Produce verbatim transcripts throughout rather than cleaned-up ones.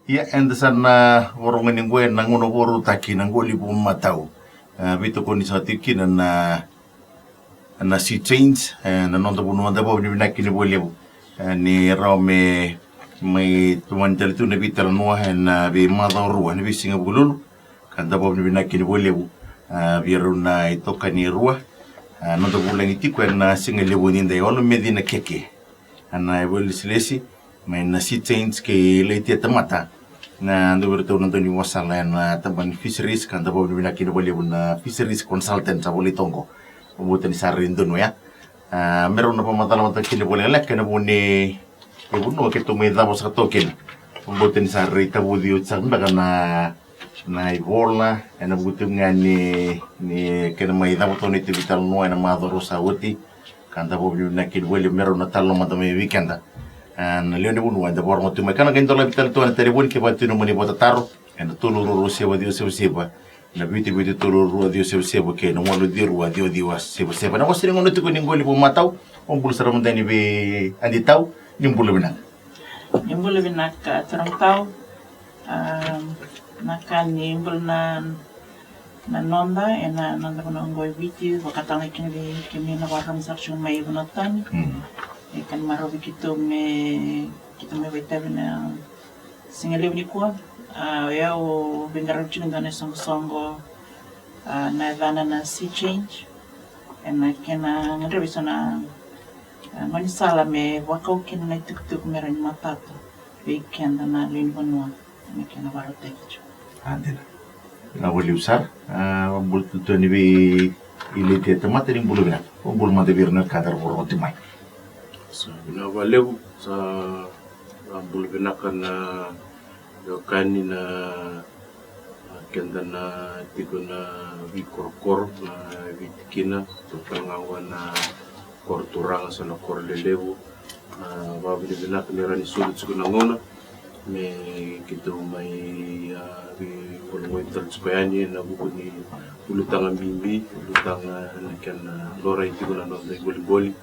Ia, eda sa na voroga ni qo ena gauna vakarautaki na Qoli Vakamatau. E, veitokoni saka tiko kina na, na Sea Change, e, na noda vanua. Da vakavinavinaka kina vakalevu, e, ni rawa me mai tomani tale tu na veitalanoa ena veimacawa rua ena veisiga Vukelulu. Ka da vakavinavinaka kina vakalevu, e, vei rau na itokani e rua, e, noda vulagi tiko ena siga levu nidai, o Lomeci Nakeke, e, na vakailesilesi mai na Sea Change kei Laitia Tamata, na dau vei iratou na daunivakasala ena tabana ni Fisheries. Ka da vakavinavinaka kina vakalevu na Fisheries Consultants a volai toka qo. Vakabauta ni sa rui donu ya. E, me rau na vakamacala mada kina vakalekaleka ena vuku ni vanua keitou mai cava saka toka kina. Vakabauta ni sa rui tavuci oti saka beka na na ivola, ena vuku tiko ga ni, ni kena mai cava toka na itavi talanoa ena macawa rua sa oti. Ka da vakavinavinaka kina vakalevu me rau na talanoa mada mai vei keda, e, na lewe ni vanua eda vakarogo tu mai. Ka na qai dolavi tale tu na talevoni kevaka e tu na nomuni vakatataro, ena tolu rua rua saiva ciwa saiva saiva, na vitu vitu tolu rua ciwa saiva saiva kei na walu ciwa rua ciwa ciwa saiva saiva. Na wase ni gauna tiko ni Qoli Vakamatau. Vakabula sara mada yani vei Adi Tau, ni bula vinaka. Ni bula vinaka turaga tau. A, na ka ni bula na, na noda, ena noda vanua qo e Viti, vakatale ga kina vei kemuni na vakarorogo sara tiko mai vanua tani. Mm. E ka ni marau vei keitou me, keitou me vakaitavi na siga levu nikua. A, o yau veiqaravi tiko e dua na isoqosoqo, a, na yacana na Sea Change. Ena kena gadrevi eso na, a, gaunisala me vakau kina na itukutuku me rawa ni matata vei keda na lewe ni vanua ena kena vakarautaki tiko. A, dina. Vinaka vakalevu sara. A, vakabula tu yani vei Laitia Tamata, ni bula vinaka. Vakabula mada vei ira na wekada era vakarogo tiko mai. Sa vinaka vakalevu, sa, a, bula vinaka na wekani, na, a, keda na tiko na veikorokoro, na veitikina, totolo ga qo na koro turaga, so na koro lelevu. A, vakavinavinaka ni rawa ni soli tiko na gauna me keitou mai, a, veiqoliqoli tale tiko yani ena vuku ni ulutaga bibi, ulutaga na kena laurai tiko na noda iqoliqoli,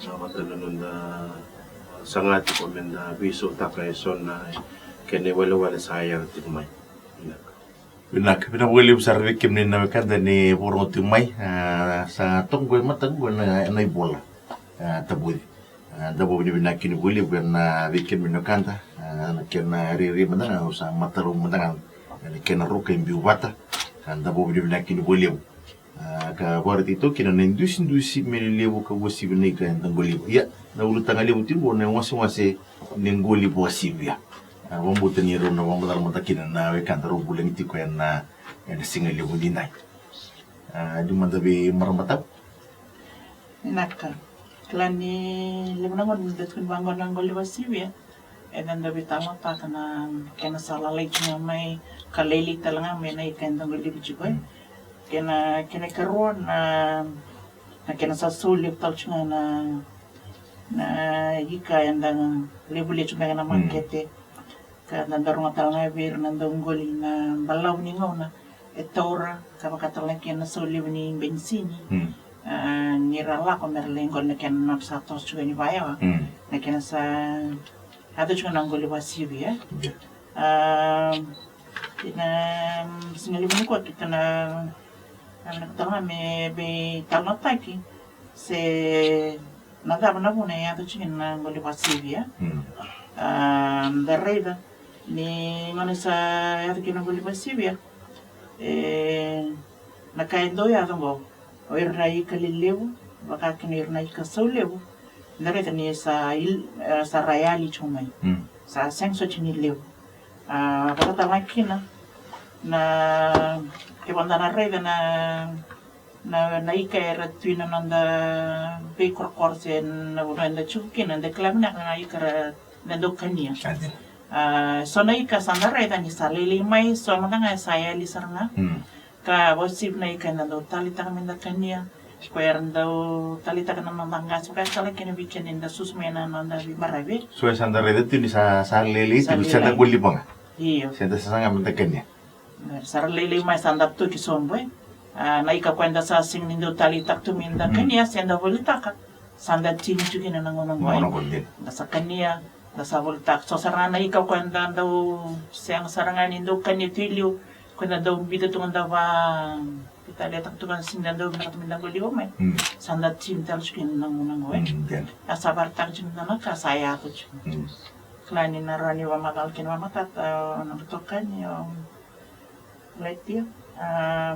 a, vata na noda, a, saga tiko meda veisautaka eso na kena iwalewale sa yaco tiko mai. Vinaka. Vinaka, vinaka vakalevu sara vei kemuni na wekada ni vakarogo tiko mai. A, sa toka qo e mataka qo na, na ivola, a, tavuci. A, da vakavinavinaka kina vakalevu ena vei kemuni na wekada. A, na kena rairai mada ga, au sa matau mada ga ena kena roka e biu vata. A, da vakavinavinaka kina vakalevu. A, ka vakaraitaki toka kina na idusidusi me levu ka uasivi na ika eda qoliva. Ia, na ulutaga levu tiko qo na iwasewase ni qoli vakasivia. A, vakabauta ni rau na vakamacala mada kina na wekada rau vulagi tiko ena, ena siga levu nidai. A, dua mada vei marama tau. Vinaka. Kila ni levu na gauna ni da tukuni vaqo na qoli vakasivia. Eda dau veitalanoataka na kena sa lalai tu ga mai ka lailai tale ga mai na ika eda qolivi tiko, e. Kena, kena ikarua na, na kena sa sau levu tale tu ga na, na ika eda levulia tu beka na makete. Ka da dau rogoca tale ga vei ira na dauqoli na balavu ni gauna e taura, ka vaka tale ga kina na sau levu ni benisini. A, ni ra lako me ra lai qoli na kena nodra sa toso tiko yani vakayawa. Na kena sa yaco tiko na qoli vakasivia. A, ena siga levu nikua keitou na, na vinakata ga me veitalanoataki se na cava na vuna e yaco tiko kina na qoli vakasivia. A, da raica ni gauna sa yaco kina na qoli vakasivia, e, na ka e dau yaco qo, o ira na ika lelevu vaka kina o ira na ika sau levu, da raica ni sa il-, e, sa ra yali tiko mai. Sa sega soti ni levu. A, vaka tale ga kina na, kevaka da na raica na, na, na ika era tu ena noda veikorokoro se na vanua eda tiko kina, da kila vinaka na ika era, da dau kania. A, so na ika sa da raica ni sa lailai mai, so mada ga e sa yali sara ga. Ka vakasivia na ika eda dau taleitaka meda kania. Koya era dau taleitaka na noda qase, vaka tale kina vei keda eda susu mai na noda veimaravi. So e sa da raica tu ni sa, sa lailai tu, sa da qoliva ga. Io. Se da sasaga meda kania. Sa ra lailai mai, sa da toki sobu, e. A, na ika koya eda sa sega ni dau taleitaka tu meda kania, se da volitaka, sa da tini tu kina na gauna qo, e. Da sa kania, Da sa volitaka so sara ga na ika o koya da dau sega sara ga ni dau kania tu i liu. Koya da dau biuta tu ga da va, biuta letaka tu ga sega ni da dau vinakata me da qoliva mai. Mm. Sa da tini tale tiko kina na gauna qo, e. Mm, dina. A sa vakaraitaka tiko na ka sa yaco tiko. Mm. Kila ni na rawa ni vakamacala kina vakamatata o na itokani o Laitia. A,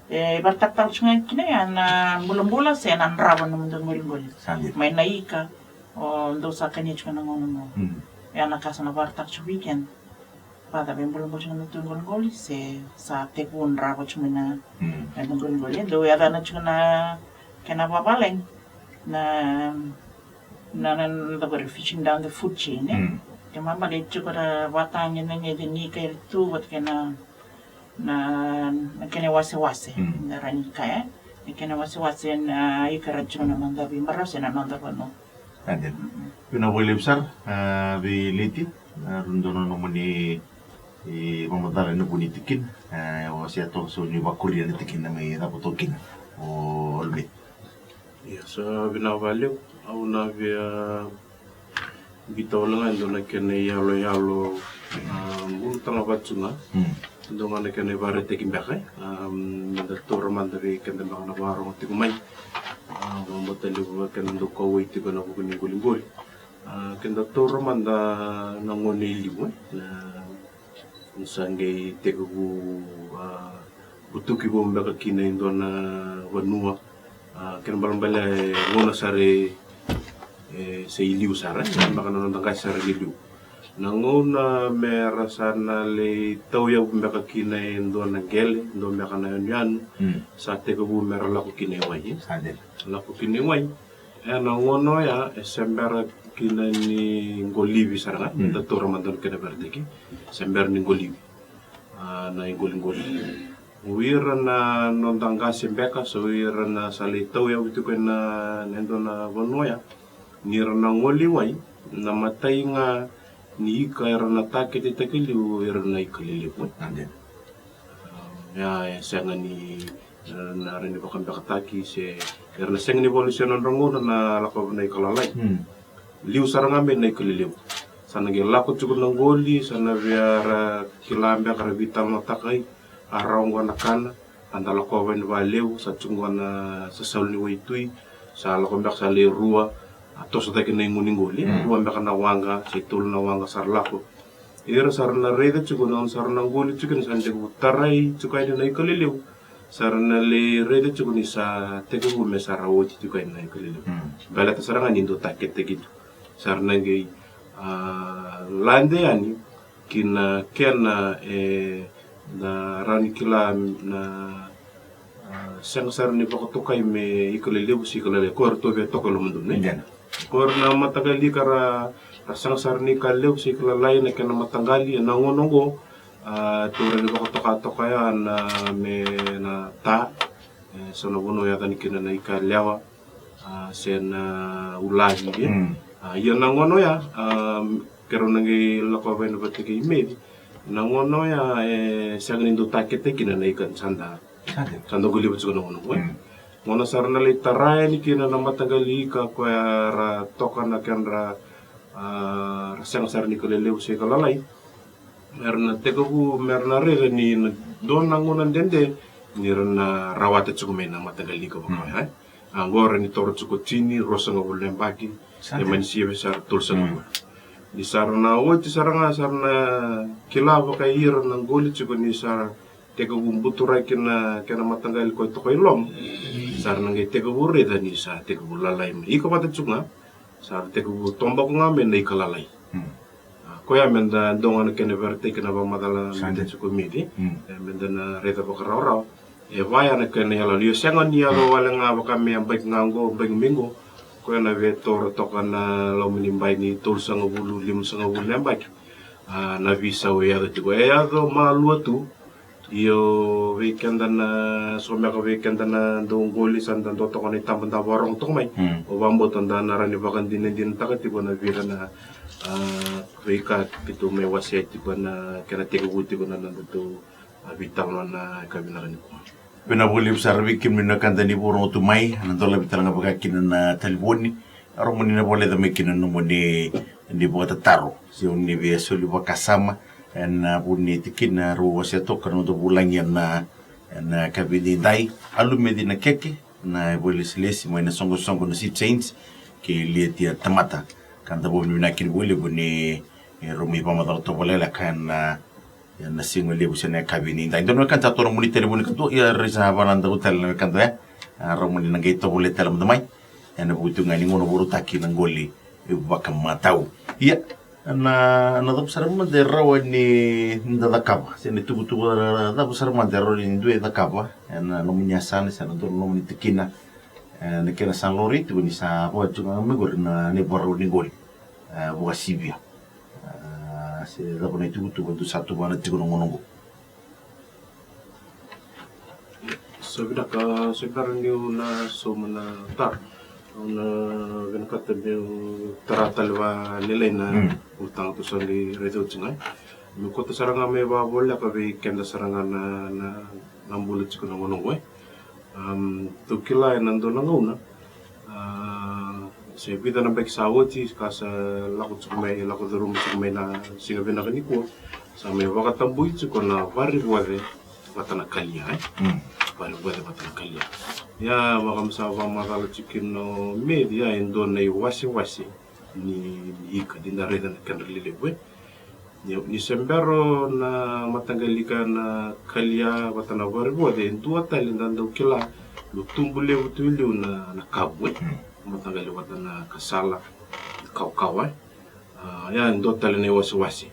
e vakaraitaka tale tiko ga kina ya na bulabula se na drava na noda qoliqoli. Sa dina. Mai na ika o dau sa kania tiko na gauna qo. Mm. Ya na ka sa na vakaraitaka tiko vei keda. Vata vei bulabula tiko na noda qoliqoli se sa tekivu drava tiko mai na, mm, na noda qoliqoli. E dau yacana tiko na kena vavalagi na, na, na, na, the refishing down the food chain, e? Mm. Kena baleta tiko ra vata ga na, na, na ika era tu vata kei na, na, na kena wasewase. Mm. Na rawa ni kaya, e? Na kena wasewase na ika ra tiko na noda veibarau se na noda vanua. Sa dina. Mm. Vinaka vakalevu sara, a, vei Leti, a, rau dua na nomuni, e, vakamacala ena vuku ni tikina, a, e wasea toka so ni vakuria na tikina mai cava toka kina o Leti. Ia, sa vinaka vakalevu, au na via biuta wale ga e dua na kena iyaloyalo, a, ulutaga vata tu ga. Mm. Dua ga na kena ivakaraitaki beka, e, a, me da taura mada vei keda beka na vakarogo tiko mai. A, vakabauta levu vei keda dau kauwai tiko ena vuku ni qoliqoli. A, keda taura mada na gauna i liu, e, na Ni sa qai tekivu, a, butuki vou beka kina e dua na vanua. A, kena balebale e gauna sara e, e, se i liu sara, e, beka na noda qase sara ni liu. Na gauna me ra sa na lai tauyavu beka kina e dua na qele, dua beka na yanuyanu, mm, sa tekivu me ra lako kina i wai, e. Sa dina. Lako kina i wai. Ena gauna oya e se bera kina ni qolivi sara ga, mm, da taura mada na kena ivakaraitaki. Se bera ni qolivi. A, na iqoliqoli. O ira na noda qase beka, so ira na sa lai tauyavu tiko ena, ena dua na vanua oya. Ni ra na qoli wai, na imatai ga ni ika era na taketetaki liu, ira na ika lelevu. Sa dina. A, ia, e sega ni, e, na rawa ni vakabekataki se, era na sega ni vakalesui ena nodra gauna na lako na ika lalai. Mm. Liu sara ga mai na ika lelevu. Sa na qai lako tiko na qoli, sa na via ra kila beka ra veitalanoataka, a rawa qo na kana, a da lakova yani vakalevu, sa tiko qo na sasalu ni waitui, sa lako beka sa lai rua, a toso cake na igu ni qoli, mm, rua beka na waqa, se tolu na waqa sa ra lako. Ira sa ra na raica tiko na gauna sa ra na qoli tiko kina sa na tekivu tarai tiko yani na ika lelevu. Sa ra na lai raica tiko ni sa tekivu me sa ra oti tiko yani na ika lelevu. Mm. Baleta sara ga ni dau taketetaki tu. Sa ra na qai, a, lade yani ki na kena, e, na rawa ni kila na, a, sega sara ni vakatokai me ika lelevu se ika lalai, ko era tou via toka e lomadonu, e? Dina. Ko ira na mataqali ika ra, ra sega sara ni ika levu se ika lalai na kena mataqali, ena gauna oqo, a, tou rawa ni vakatoka toka ya na me na ta, e, so na vanua e yaco yani kina na ika yalewa, a, se na ulavi, e. Mm. A, ia na gauna oya, a, keirau na qai lakova yani vata kei Meci. Na gauna oya, e, sega ni dau taketetaki kina na ika ni sa da, sa da qoliva tiko na gauna oqo, e. Mm. Gauna sa ra na lai tara yani kina na mataqali ika koya ra toka na kedra, a, ra sega sara ni ika lelevu se ika lalai. Me ra na tekivu, me ra na raica ni na dua na gauna dede ni ra na rawata tiko mai na mataqali ika vaka oya, e. A, qo ra ni toro tiko tini, ruasagavulu na yabaki, sa dina, e mani sivi sara tolusagavulu. Mm. Ni sa ra na oti sara ga, sa ra na kila vaka ira na qoli tiko ni sa tekivu buturaki na kena mataqali koya toka i loma. Sa ra na qai tekivu raica ni sa tekivu lalai mai. Ika vata tiko ga, sa ra tekivu toboko ga mai na ika lalai. Mm. A, koya me da dua ga na kena ivakaraitaki na vakamacala, sa dina, me da tiko Meci. Mm. E, me da na raica vakarawarawa. E vaya na kena iyaloyalo. Io, sega ni yaco wale ga vaka me yabaki ga oqo, yabaki mai oqo. Koya na via toro toka na loma ni bai ni tolusagavulu, limasagavulu na yabaki. A, na veisau e yaco tiko. E yaco malua tu. Io, vei keda na, so beka vei keda na dau qoli, sa da dau toka na itaba da vakarogo toka mai. Mm. Au vakabauta da na rawa ni vakadinadinataka tiko na vei ira na, a, veika keitou mai wasea tiko na kena tekivu tiko na nodatou, a, veitalanoa na yakavi vinaka nikua. Vinaka vakalevu sara vei kemuni na wekada ni vakarorogo tu mai, na dolavi tale ga vaka kina na talevoni, a, rawa moni na vakaleca mai kina na nomuni ni vakatataro se o ni via soli vakasama ena vuku ni tikina rau wasea toka na noda vulagi ena, ena yakavi edaidai. Alumeci na keke na ivakalesilesi mai na soqosoqo na Sea Change kei Liatia Tamata. Ka da vakavinavinaka kina vakalevu ni, e, rau mai vakamacala toka vakalekaleka ena, ena siga levu se na yakavi edaidai. Dua na wekada sa tu ena nomuni talevoni kadua, ia rau sa vakanadaku tale na wekada ya. A, rau mani na qai tovolea tale mada mai ena vuku tu ga ni gauna vakarautaki na qoli vakamatau. Ia, na, na cava sara mada e rawa ni da cakava, se na ituvatuva cava sara mada e rawa ni dua e cakava ena nomuni yasana se na dua na nomuni tikina, e, na kena sa laurai tiko ni sa vakatiko ga mai qori na, na ivakarau ni qoli, e, vakasivia. A, se cava na ituvatuva dou sa tuvana tiko na gauna oqo? Sa vinaka, se bera niu na sauma na taro, au na vinakata meu tara tale vakalailai na, mm, ulutaga tou sa qai raica oti ga. Meu kauta sara ga mai vakavoleka vei keda sara ga na, na, na bula tiko na gauna oqo, e. Am, tou kila ena dua na gauna, a, se vica na yabaki sa oti ka sa lako tiko mai, lako curuma tiko mai na siga vinaka nikua, sa mai vakatabui tiko na varivoce vata na kalia, e? Mm. Varivoce vata na kalia. Ia, vaka me sa vakamacala tiko kina o Meci, ia e dua na iwasewase ni, ni ika ni da raica na kedra lelevu, e. Ni, ni se bera na mataqali ika na kalia vata na varivoce, e dua tale da dau kila, dau tubu levu tu e liu na, na kavu, e. Mm. Mataqali vata na kasala, kawakawa, e. A, ia e dua tale na iwasewase.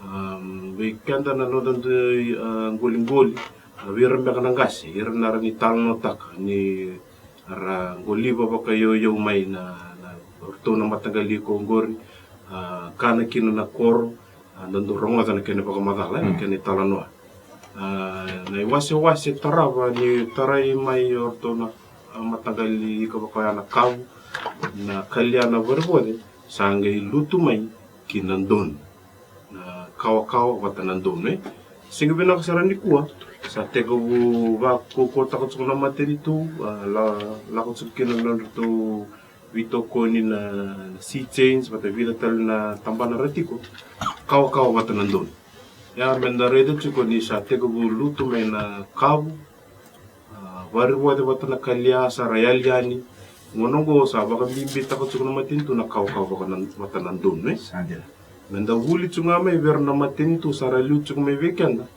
Am, vei keda na noda dui, a, qoliqoli, a, vei ira beka na qase, ira na rawa ni talanoataka ni ra qoliva vakayauyau mai na, na, o ratou na mataqali ika oqori, a, kana kina na koro, a, da dau rogoca na kena vakamacala, e, na, mm, kena italanoa. A, na iwasewase tarava ni tarai mai o ratou na, a, mataqali ika vaka oya na kavu, na kalia, na varivoce, sa qai lutu mai ki na donu. Na kawakawa vata na donu, e. Siga vinaka sara nikua, sa tekivu vakaukauwataka tiko na matanitu, a, la, lako tiko kina na nodratou veitokoni na, na Sea Change vata vica tale na tabana ra tiko, kawakawa vata na donu. Ia, me da raica tiko ni sa tekivu lutu mai na kavu, a, varivoce vata na kalia sa ra yali yani. Gauna oqo sa vakabibitaka tiko na matanitu na kawakawa vaka na, vata na donu, e. Sa dina. Me da vuli tiko ga mai vei ira na matanitu sa ra liu tiko mai vei keda.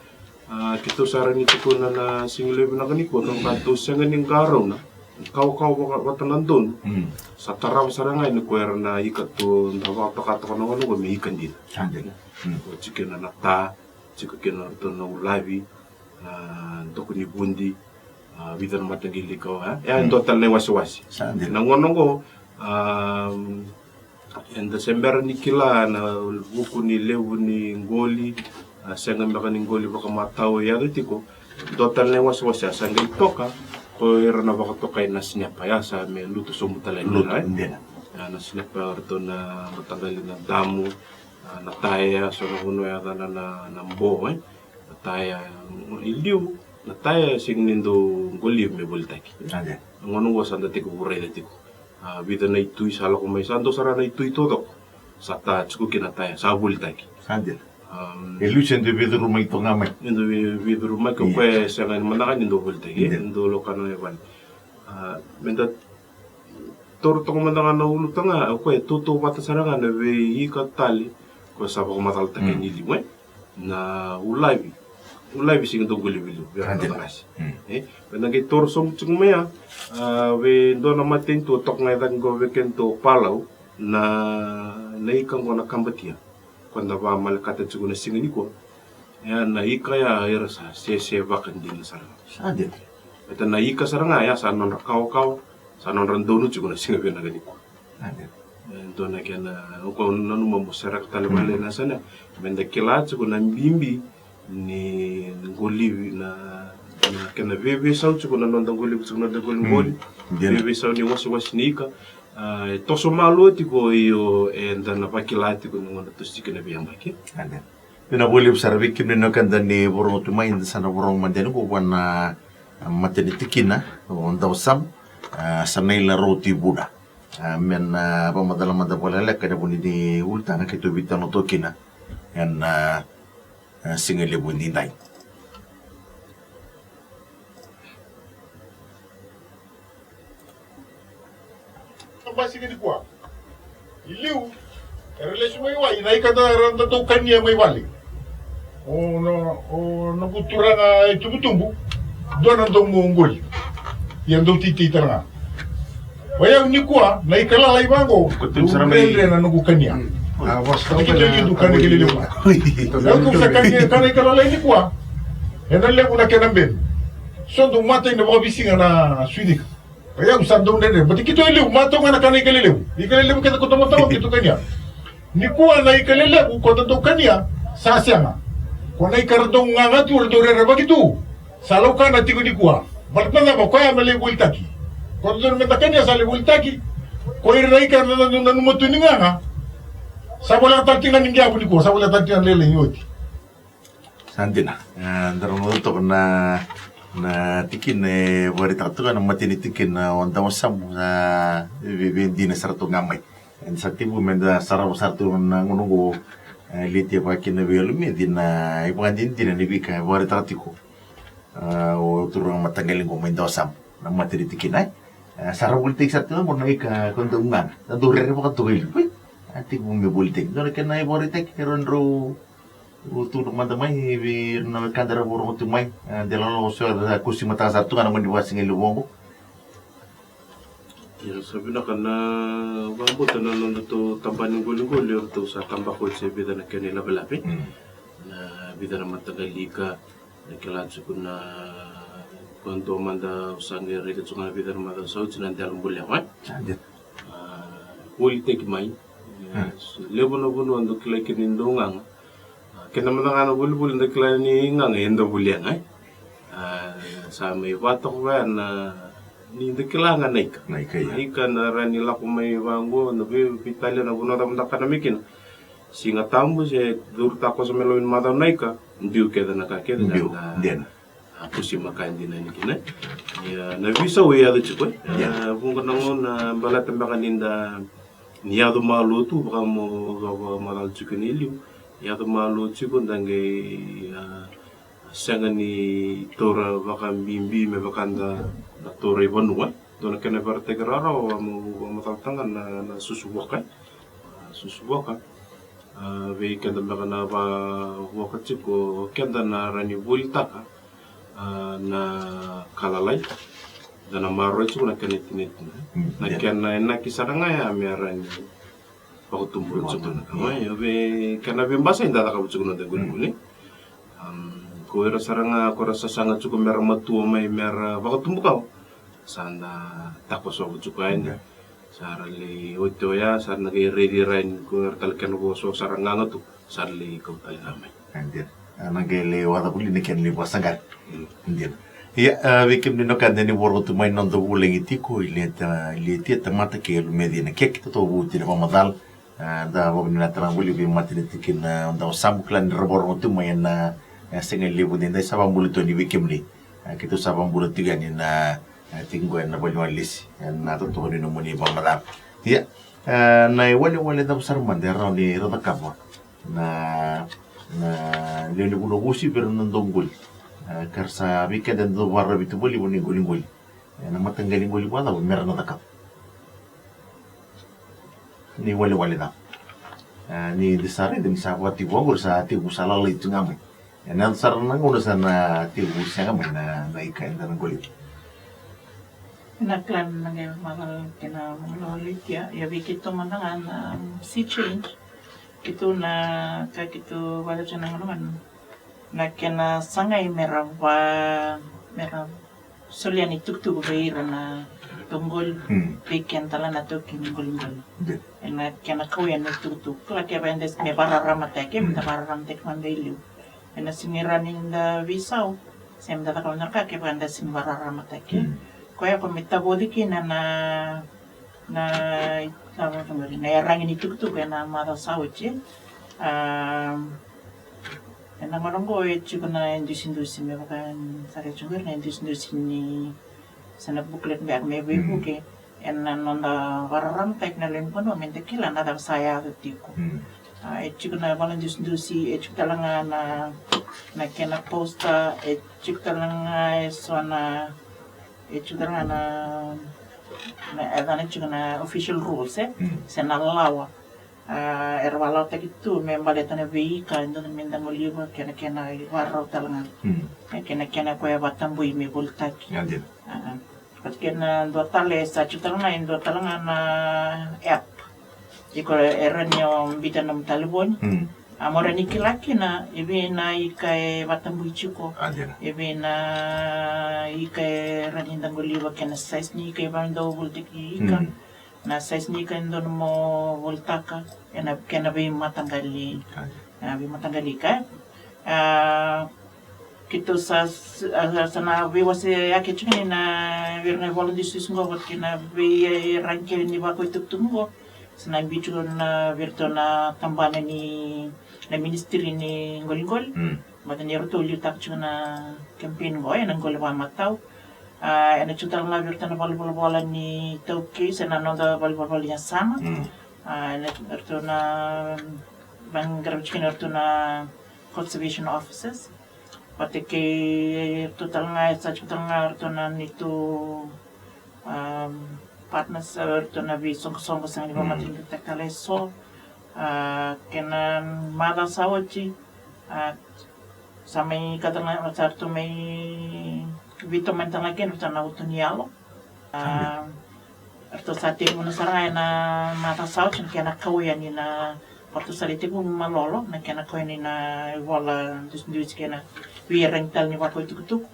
A, keitou sa rawa ni tukuna na, na siga levu vinaka nikua, kevaka tou sega ni qarauna na kawakawa vaka, vata na donu. Mm. Sa tarava sara ga yani ko ira na ika tou da vakatoka toka na gauna oqo me ika dina. Sa dina. Mm. Ko tiko kina na ta, tiko kina o ratou na ulavi, na doko ni vudi, a, vica na mataqali ika, e? Ia, mm, e dua tale na iwasewase. Sa dina. Na gauna oqo, a, eda se bera ni kila na vuku ni levu ni qoli, a, sega beka ni qoli vakamatau e yaco tiko. Dua tale na iwasewase, a, sa qai toka ko ira na vakatokai na sinepa, ia sa me lutu sobu tale yani, lutu, right? Dina. A, na sinepa o ratou na mataqali na damu, a, na taia, so na vanua e yacana na, na bo, e? Na taia, e liu, na taia e sega ni dau qolivi me volitaki. Ade. Na gauna oqo sa da tekivu raica tiko. A, vica na itui sa lako mai, sa dua sara na itui taucoko sa ta tiko kina na taia, sa volitaki. Sa dina. Am, e liu se dau veicurumaki toka ga mai. E dau vei, veicurumaki, o koya e sega ni mada ga ni dau volitaki, e dau lako na yavana. A, me da taura toka mada ga na ulutaga, o koya e tautauvata sara ga na veiika tale ko sa vakamacalataki ni liu, e? Na ulavi. Ulavi sega ni dau qolivi e liu vei ira na qase. E? Me da qai taura sobu tiko mai ya, a, vei dua na matanitu toka ga e cake qo vei kedatou o Palau, na, na ika qo na kabatia. Ko da vakamalekata tiko na siga nikua. Ia na ika ya era sa sese vakadina sara. Sa dina. Baleta na ika sara ga ya sa nodra kawakawa, sa nodra donu tiko na siga vinaka nikua. Sa dina. E dua na kena, o koya au nanuma mo sereka tale vale na yasana. Me da kila tiko na bibi ni qolivi, na, na kena veiveisau tiko na noda qolivi tiko na noda qoliqoli. Dina. Veiveisau ni wasewase ni ika. A, e toso malua tiko, io, eda na vakila tiko ni gauna tou tiko na veiyabaki. Sa dina. Vinaka vakalevu sara vei kemuni na wekada ni vakarorogo tu mai, eda sa na vakarorogo mada yani qo vua na, a, matai ni tikina, o Dausam, a, sa na ila rauti vuda. A, me na vakamacala mada vakalekaleka ena vuku ni ulutaga keitou veitalanoa toka kina ena, a, a, siga levu edaidai. Basika nikua. I liu era lesu mai wai na ika da, era da dau kania mai vale. O na, o noqu turaga e tubutubu, dua na dau mo qoli. Ia dau titi tale ga. O yau nikua na ika lalai vaqo, dau dredre na noqu kania. Sa keitou liu kana ika lelevu. Au sa kania kana ika lalai nikua. Ena levu na kena benu. So dau matai na vakavisiga na suicika. O yau sa dau dredre, baleta keitou e liu, matou ga na kana ika lelevu. Ika lelevu kece ko tamata keitou kania. Nikua na ika lelevu ko dau kania, sa sega. Ko na ika ra dau gaga tu, ra dau rerevaki tu. Sa laukana tiko nikua. Baleta na cava? Koya me lai volitaki. Ko dodonu meda kania sa lai volitaki. Ko ira na ika ra dau nanuma tu ni gaga. Sa voleka tale tiko ga ni qiavu nikua, sa voleka tale tiko ga na lailai ni oti. Sa dina. E, daru na toka na, na tikina e vakaraitaka toka na matai ni tikina o Dawasamu, na vei, vei dina sara toka ga mai. Eda sa tekivu meda sarava sara tu na gauna oqo, e, Litia, vaka kina vei Alumeci na ivakadinadina ni veika e vakaraitaka tiko, e, o turaga mataqali oqo mai Dawasamu, na matai ni tikina, e. E, sa ra volitaki sara tu na gauna ika ko dau gaga, na dau rerevaka toka i liu. A tekivu me volitaki. Dua na kena ivakaraitaki, keirau drau tukuna mada mai vei ira na wekada era vakarorogo tu mai, e, de lalo so era kusi mataka sara tu ga na gauna ni vakasigalevu oqo. Ia, sa vinaka na vakabauta na nodatou tabana ni qoliqoli, eratou sa tabaka oti e vica na kena ilavelave. Mm. Na vica na mataqali ika, na kila tiko na, ko dua mada au sa qai raica tiko ga na vica na macawa sa oti na dela bulewa, e? Sa dina. A, volitaki mai. Hmm. E, levu na vanua dau kilai kina ni dau gaga. A, kena mada ga na volivoli da kila ni gaga, eda volia ga, e. A, sa mai vata ko vaya na, ni da kila ga na ika. Na ika, ia. Na ika na rawa ni lako mai vaqo, na vei, veitalia na vanua cava da kana mai kina. Siga Tabu se curu takoso me loma ni macawa na ika, biu kece na ka kece, biu, da, dina. A, kusi maka dina yani kina. Ia, na veisau e yaco tiko, e. Ia. A, vuqa na gauna baleta beka ni da, ni yaco malua tu, vaka mo, vaka, vakamacala tiko ni liu. Yaco malua tiko, da qai, a, sega ni taura vakabibi me vaka da, da taura i vanua. Dua na kena vakaraitaki rawarawa, mo, mo, mo vakamacalataka ga na, na susu vuaka. A, susu vuaka. A, vei keda beka na vakavuaka tiko, keda na rawa ni volitaka, a, na ka lalai. Da na maroroya tiko na kena itinatina. Mm, na, ia. Kena inaki sara ga ya me rawa ni vakatubu tiko na ka. Ia. Mai, o vei kena veibasai da cakava tiko na noda qoliqoli. Mm. Am, ko ira sara ga ko ra sasaga tiko me ra matua mai me ra vakatubu kawa, sa da takosova tiko yani. Ia. Sa ra lai oti oya, sa ra na qai raici ira yani ko ira tale kena vo so sa ra gaga tu, sa ra lai kau tale ga mai. A, dina. A, na qai lai waca voli na kena lai vakasaqari. Mm. Dina. Ia, a, vei kemuni na wekada ni vakarorogo tu mai na noda vulagi tiko, i Litia, i Litia, tamata kei Alumeci Nakeke, totoka vou tu na vakamacala. A, da vakavinavinaka tale ga voli vei matai ni tikina o Dawasamu, kila ni ra vakarorogo tu mai ena, e, siga levu edaidai, sa vakabula tu yani vei kemuni. A, keitou sa vakabula tiko yani na, e, tiko qo ena vale ni walesi, ena totoka ni nomuni vakamacala. Ia, e, na iwalewale cava sara mada e rawa ni ra cakava na, na lewe ni vanua vakauasivi vei ira na noda qoli. E, ka ra sa, vei keda e dau vakararavi tu vakalevu na iqoliqoli. E, na mataqali qoli vakacava me ra na cakava? Ni walewale cava? E, ni da sa raica ni sa vakatiko oqori sa tiko sa lalai tu ga mai. E, na yaco sara na gauna sa na tiko sega mai na, na ika eda na qoli. Na kila na qai macala kei na macala o Litia, ia vei keitou mada ga na, um, Sea Change. Keitou na ka keitou vakacacana na gauna ga na kena sagai me ra va, me ra solia na itukutuku vei ira na toqoli, mm, vei keda tale na taukei ni qoliqoli. Dina. Ena kena kauya na itukutuku. Kila kevaka eda me vakararamataki, me da vakararamataki mada i liu. Ena sega ni rawa ni da veisau se me da cakava na ka kevaka eda sega ni vakararamataki. Mm. Koya ko me tavoci kina na, na, na, na iyaragi ni tukutuku ena macawa sa oti. A, ena gauna oqo e tiko na idusidusi, me vaka sa raica tiko qori na idusidusi ni, sa na booklet beka me veivuke. Mm. Ena noda vakararamataki na lewe ni vanua me da kila na cava sa yaco tiko. E tiko na vola dusidusi, e tiko tale ga na kena posta, e tiko tale ga e so na, e tiko tale ga na, na e cana tiko na official rules e se na lawa. Era vakalawataki tu me baleta na veika e dodonu me da qoliva kei na kena ivakarau tale ga. Kei na kena koya e vakatabui me volitaki. Vata kei na dua tale e sa tiko tale ga e dua tale ga na app. Iko e rawa ni o biuta na nomu talevoni. A mo rawa ni kila kina e vei na ika e vakatabui tiko. E vei na ika e rawa ni da qoliva kei na size ni ika e vaka ni dau volitaki ika. Na size ni ika e dodonu mo volitaka ena kena veimataqali, veimataqali ika. Keitou sa, sa na veiwasei yake tiko ni na vei ira na ivola dusidusi qo vata kei na veiragi kece ni vakaitukutuku qo. Sa na biu tiko na vei iratou na tabana ni na ministry ni qoliqoli. Vata ni ratou liutaka tiko na campaign qo ena qoli vakamatau. Ena tiko tale ga vei iratou na valenivolavola ni iTaukei se na noda valenivolavola ni yasana. Ena tiko ratou na vaqara tiko kina ratou na conservation officers. Vata kei ratou tale ga e sa tiko tale ga ratou na neitou partners, ratou na veisoqosoqo sega ni vakamataqali tale eso. Kei na macawa sa oti sa mai ka tale ga sa ratou mai veitomani tale ga kina ratou na uto ni yalo. Ratou sa tekivu na sara ga ena macawa sa oti na kena kau yani na, ratou sa lai tekivu malolo na kena kau yani na ivola dusidusi kei na veiragi tale ni vakaitukutuku.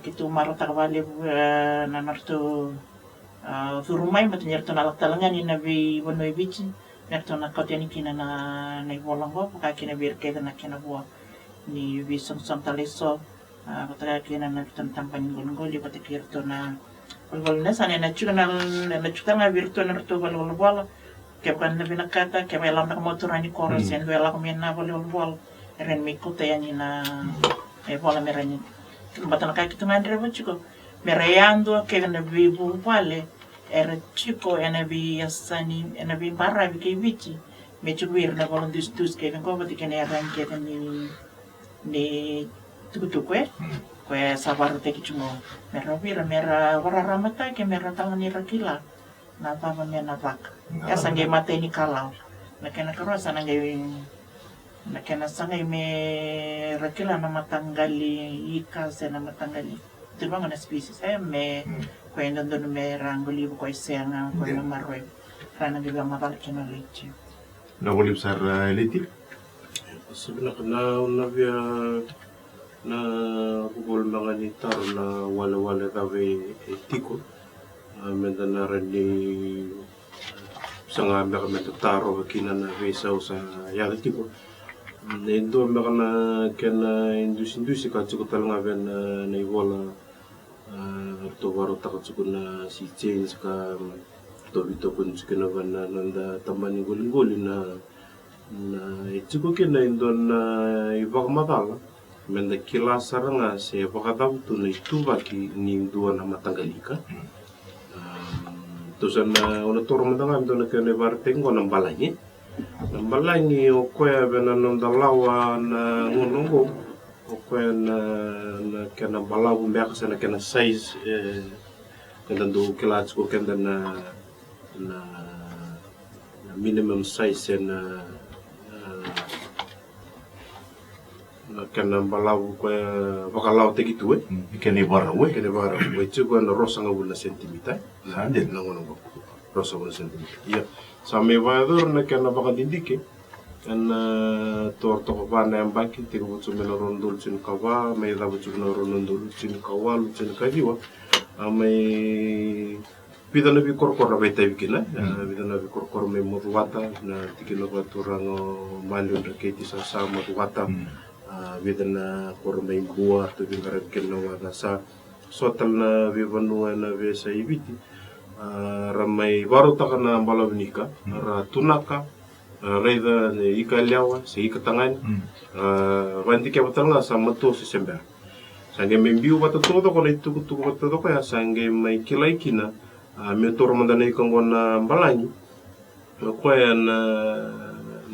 Keitou marautaka vakalevu na nodratou curu mai, baleta ni ratou na lako tale ga yani na veivanua e Viti me ratou na kauta yani kina na ivola oqo, vaka kina vei ira kece na kena vua ni veisoqosoqo tale eso. Vata kei na nodratou na tabana ni qoliqoli, vata kei iratou na valenivolavola ni yasana, ena tiko na, ena tiko tale ga vei iratou na nodratou valenivolavola. Kevaka eda vinakata, kevaka e lako beka mai o turaga ni koro se dua e lako mai na valenivolavola, e rawa ni mai kauta yani na ivola me rawa ni, baleta na ka keitou gadreva tiko me ra yadua kece na veivuvale era tiko ena veiyasani, ena veibaravi kei Viti, me tiko vei ira na ivola dusidusi kece qo vata kei na iyaragi kece ni, ni tukutuku e koya sa vakarautaki tiko qo me ra vei ira me ra vakararamataki, me ra tala ni ra kila na cava me na caka. Ia sa qai matai ni kalawa. Na kena karua sa na qai, na kena sa qai me ra kila na mataqali ika se na mataqali, tu vaqo na species e me koya e dodonu me ra qoliva, koya e sega, koya me maroroi. Ra na qai via macala kina o Leti. Na voliva sara, Leti. Sa vinaka na, na via na vuvale beka ni taro na walewale cava e tiko. Me da na rawa ni saga beka me da tarova kina na veisau sa yaco tiko. E dua beka na kena idusidusi ka tiko tale ga vei na ivola ratou vakarautaka tiko na Sea Change ka ratou veitokoni tiko kina vei na noda tabana ni qoliqoli na, na e tiko kina e dua na ivakamacala me da kila sara ga se vakacava tu na ituvaki ni dua na mataqali ika. Tou sa na, au na taura mada ga e dua na kena ivakaraitaki qo na balagi. Na balagi o koya vei na noda lawa na gauna oqo, o koya na, na kena balavu beka se na kena size e, eda dau kila tiko keda na, na, na minimum size se na, na, na kena balavu koya vakalawataki tu e. Kena ivarau e. Kena ivarau e tiko ena ruasagavulu na sentimita. Sa dina. Na gauna oqo ruasagavulu na sentimita. Ia sa mai vakayacori na kena vakadidike ena totoka va na yabaki, tekivu tiko mai na rua na udolu tinikava, mai cava tiko na rua na udolu tinikawalu, tinikaciwa. A mai vica na veikorokoro na vakaitavi kina, vica na veikorokoro mai Macuata, na tikina vakaturaga o Maliwa, Dreketi, Sasa, Macuata. Vica na koro mai Bua, tou veiqaravi kina na waca sa so tale na veivanua ena veiyasai Viti. Ra mai vakarautaka na balavu ni ika, ra tunaka, ra raica na ika yalewa se ika tagane. Ra vakadikeva tale ga sa matua se se bera. Sa qai mai biu vata taucoko na itukutuku vata taucoko ya, sa qai mai kilai kina A, meu taura mada na ika oqo na Balagi. O koya na,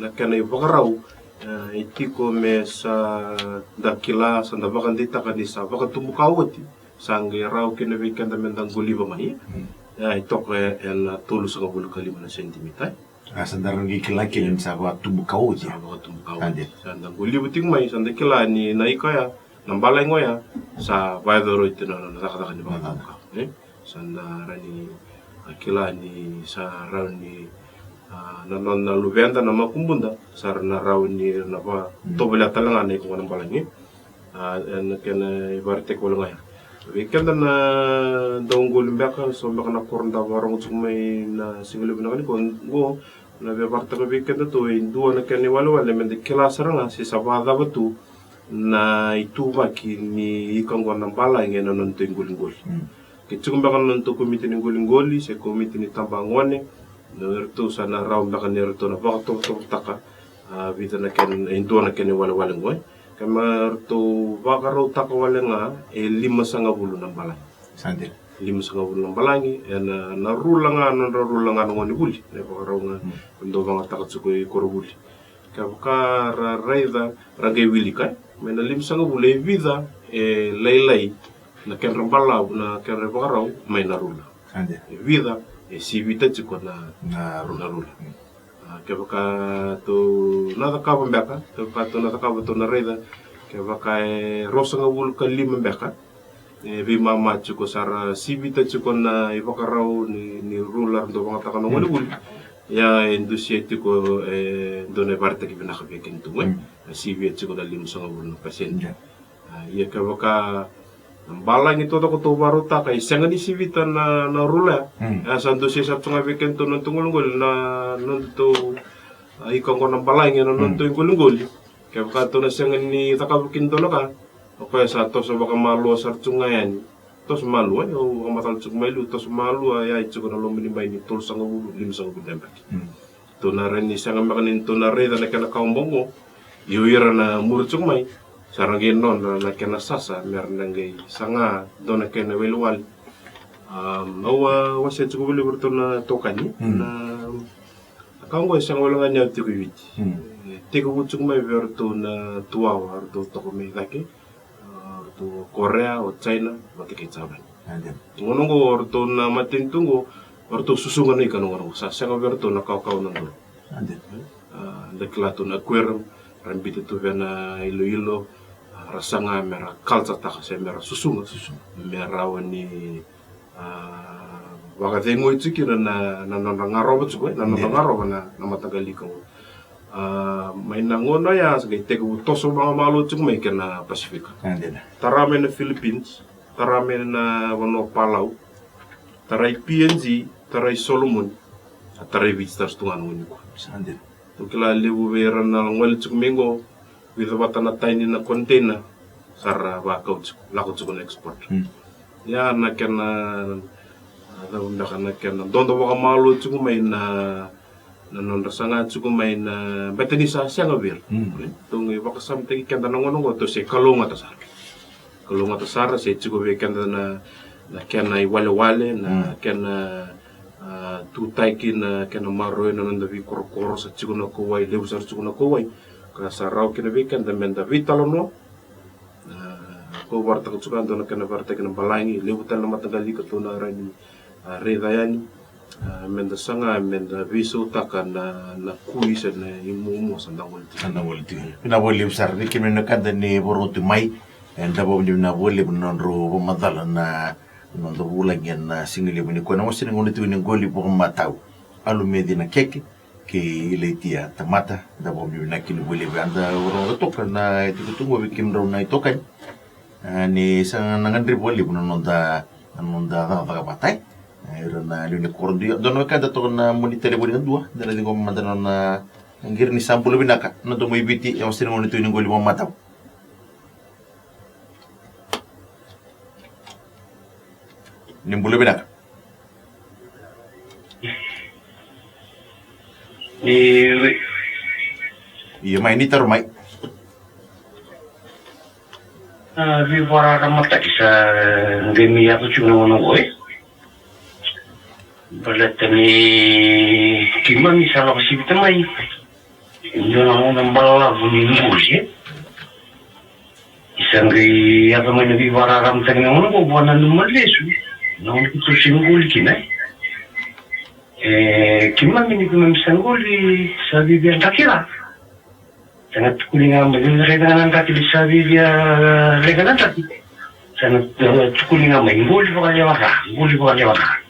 na kena ivakarau, a, e tiko me sa da kila, sa da vakadeitaka ni sa vakatubu ka oti. Sa qai rawa kina vei keda me da qoliva mai. Mm. A, e toka e, ena tolusagavulu ka lima na sentimita. A, sa da rawa ni kila kina ni sa vakatubu ka oti. Sa vakatubu ka oti. Sa da qoliva tiko mai, sa da kila ni na ika oya, na Balagi oya, sa vakayacori oti na, na cakacaka ni vakatubu ka oti, e? Sa da rawa ni, a, kila ni sa rawa ni, a, na, na, na luveda, na makubuda, sa ra na rawa ni na vakatovolea tale ga na ika oqo na Balagi. A, ena kena ivakaraitaki wale ga ya. Vei keda na dauqoli beka, so beka na koro da vakarogo tiko mai na siga levu vinaka nikua, qo, na via vakaraitaka vei keda tu e dua na kena iwalewale me da kila sara ga se sa vakacava tu na ituvaki ni ika oqo na Balagi ena nodatou iqoliqoli. Mm. Ke tiko beka na nodatou komiti ni qoliqoli se komiti ni tabagone, na eratou sa na rawa beka ni eratou na vakatovotovotaka, a, vica na kena, e dua na kena iwalewale qo, e. Ke me ratou vakarautaka wale ga e limasagavulu na Balagi. Sa dina. Limasagavulu na Balagi, ena, na rula ga, nodra rula ga na gonevuli, na ivakarau ga, mm, dau vakayagataka tiko i koronivuli. Kevaka ra raica, ra qai wilika, e? Mai na limasagavulu e vica e lailai na kedra balavu, na kedra ivakarau mai na rula. Sa dina. E vica e sivita tiko na, na rula. Na rula. Mm. A, kevaka tou na cakava beka, kevaka tou na cakava, tou na raica, kevaka e ruasagavulu ka lima beka, e veimama tiko, sa ra sivita tiko na ivakarau ni, ni rula ra dau vakayagataka na, mm, gonevuli. Ia e dusia tiko, e dua na ivakaraitaki vinaka vei keda tu, e? Mm. E sivia tiko na limasagavulu na pasede. Yeah. A, ia kevaka na Balagi taucoko tou vakarautaka e sega ni sivita na, na rula ya. Mm. E sa dusia sara tu ga vei keda tu na nodatou qoliqoli na, nodatou, a, ika oqo na Balagi ena, mm, nodatou iqoliqoli. Kevaka tou na sega ni cakava kina dua na ka, o koya sa toso vakamalua sara tu ga yani. Toso malua, e, au vakamacala tiko mai liu, toso malua, e, ya e tiko na loma ni bai ni tolusagavulu, limasagavulu na yabaki. Mm. Tou na rawa ni sega beka ni tou na raica na kena kawa bobo. Ia o ira na muri tiko mai, sa ra qai nodra na kena sasa me ra na qai saga dua na kena iwalewale. Am, au a wasea tiko voli vei iratou na itokani, mm, na, na ka oqo e sega wale ga ni yaco tiko i Viti. Mm. E tekivu tiko mai vei iratou na Tuwawa, ratou toka mai cake. A, o ratou o Korea, o China vata kei Japani. Sa dina. Gauna oqo o ratou na matanitu oqo, o ratou susuga na ika na gauna oqo, sa sega vei ratou na kawakawa na dolo. Sa dina. A, da kila tu na aquarium, ra biuta tu vei na iloilo, a, ra saga me ra culture-taka se me ra susuga. Susuga. Me rawa ni, a, vakacegui tiko kina na, na nodra garova tiko, e, na nodra, dina, garova na, na mataqali ika oqo. A, mai na gauna ya sa qai tekivu toso vakamalua tiko mai kina Pasifika. Sa dina. Tara mai na Philippines, tara mai na vanua o Palau, tara i P N G, tara i Solomon, a tara i Viti, tara tu ga na gauna nikua. Sa dina. Tou kila levu vei ira na gole tiko mai qo, vica vata na tani na container, sa ra vakau tiko, lako tiko na export. Mm. Ia na kena, a, cava beka na kena dodo vakamalua tiko mai na, na nodra saga tiko mai na, baleta ni sa sega vei ira. Mm. Tou qai vakasamataki keda na gauna oqo, tou se kalougata sara. Kalougata sara, se tiko vei keda na, na kena iwalewale, na, mm, kena, a, tutaki, na kena maroroi na noda veikorokoro, sa tiko na kauwai, levu sara tiko na kauwai. Ka sa rawa kina vei keda me da veitalanoa. A, kau vakaraitaka tiko, a, dua na kena vakaraitaki na Balagi, levu tale na mataqali ika tou na rawa ni, a, raica yani. A, me da saga me da veisautaka na, na kui se na imuamua sa da gole tiko. Sa da gole tiko. Vinaka vakalevu sara vei kemuni na wekada ni vakarorogo tiko mai. E, da vakavinavinaka vakalevu na nodrau vakamacala na noda vulagi ena siga levu nikua, na wase ni gauna tiko ni qoli vakamatau. Alumeci Nakeke kei Ilaitia Tamata, da vakavinavinaka kina vakalevu. Eda vakarorogo toka na ituvatuva vei kemudrau na itokani. A, ni sa na gadrevi vakalevu na noda, na noda cakacaka vata, e. A, ira na lewe ni koro, dua na wekada toka na moni talevoni kadua, da na ciqoma mada na nona qiri. Ni sa bula vinaka na domo i Viti, e wase ni gauna tiko ni qoli vakamatau. Ni bula vinaka. Ni, io, mai, ni taro mai. A, veivakararamataki sa qai mai yaco tiko na gauna oqo, e? Baleta ni keimami sa lako sivita mai e dua na gauna balavu ni qoli, e. Ni sa qai yaco mai na veivakararamataki na gauna oqo, vakananuma lesu na gauna keitou se qoli kina, e. E, keimami ni keimami sa qoli, sa viavia drakira. Sa na tukuni ga mai, raica ga na draki ni sa viavia leqa na draki. Sa na, e, tukuni ga mai, qoli vakalewa ca, qoli vakalewa ca.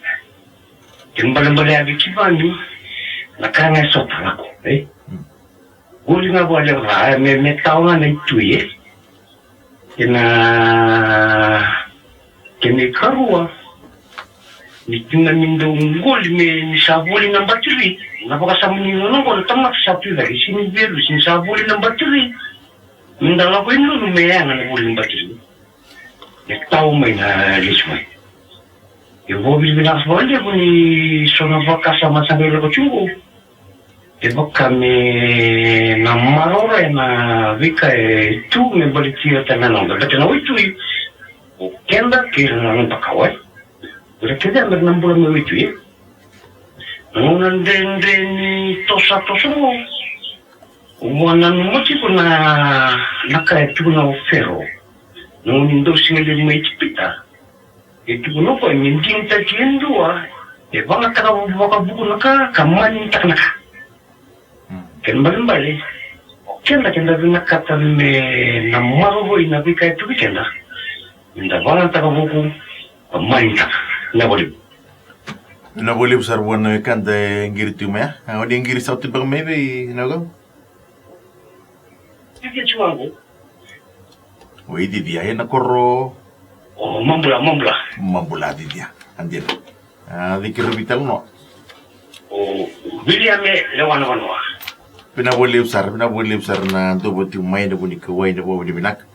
Kena ibalebale ya vei keimami, na ka ga e sota lako, e. Qoli ga vakalewa ca, e, me, me tawa ga na itui, e. Kena, kena ikarua, ni keimami dau qoli me ni sa voli na batiri, na vakasama ni gauna oqo na tamata sa tu i cake, sega ni veru, sega ni sa voli na batiri. Me da lako i nunu me yaga na voli na batiri, me tawa mai na lesu mai. Ia vakavinavinaka vakalevu ni so na vakasama sa qai lako tiko qo. E vaka me na maroroya na veika e tu me baleti ira tale na noda, baleta na waitui. O keda kei ira na noda kawa, e. Ira kece ya me ra na bula mai waitui, e. Na gauna dredre ni toso, toso qo, au vakananuma tiko na, na ka e tukuna o Fero na gauna ni dau sigalevu mai Ijipita. E tukuna o koya me digitaki e dua e vagataka vakavuku na ka ka maninitaka na ka. Kena ibalebale, o keda, keda vinakata me na maroroi na veika e tu vei keda, me da vagataka vuku ka maninitaka. Na voli. Na voli sara vua na wekada e qiri tu mai ya. A, o ni qiri sauti beka mai vei na wekada. Cicia Ciwago. O i Cicia, ena koro? O Mabula, Mabula. Mabula Cicia. A dina. A, ciki ira vei tale noa. O Viliame Lewanavanoa. Vinaka vakalevu sara, vinaka vakalevu sara na dau vata tiko mai, na vu ni kauwai, na vu ni vinaka.